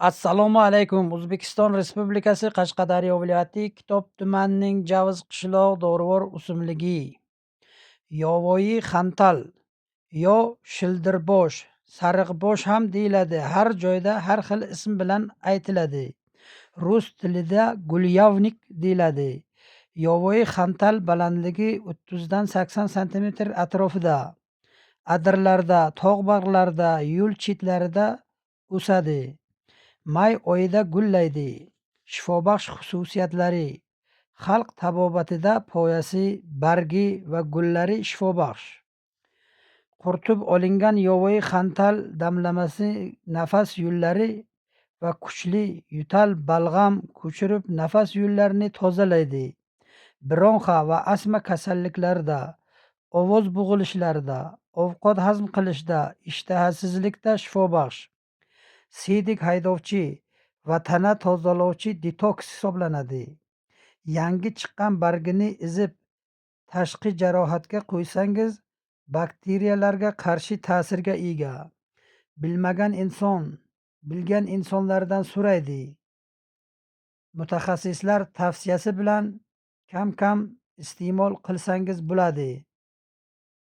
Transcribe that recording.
Assalomu alaykum. O'zbekiston Respublikasi Qashqadaryo viloyati Kitob tumanining Javz qishloq dorivor o'simligi. Yovvoyi xantal yo shildirbosh, sariqbosh ham deyiladi. Har joyda har xil ism bilan aytiladi. Rus tilida gulyavnik deyiladi. Yovvoyi xantal balandligi 30 dan 80 santimetr atrofida. Adirlarda, tog' bag'rlarida, yo'l chetlarida o'sadi. May oyida gullaydi. Shifobaxsh xususiyatlari: xalq tabobatida poyasi, bargi va gullari shifobaxsh. Quritib olingan yovvoyi xantal damlamasi nafas yo'llari va kuchli yo'tal, balg'am ko'chirib, nafas yo'llarini tozalaydi. Bronxa va astma kasalliklarida, ovoz bo'g'ilishlarida, ovqat hazm qilishda, ishtahasizlikda shifobaxsh. Siydik haydovchi va tana tozalovchi detoks hisoblanadi. Yangi chiqqan bargini ezib, tashqi jarohatga qo'ysangiz, bakteriyalarga qarshi ta'sirga ega. Bilmagan inson bilgan insonlardan so'raydi. Mutaxassislar tavsiyasi bilan kam-kam iste'mol qilsangiz bo'ladi.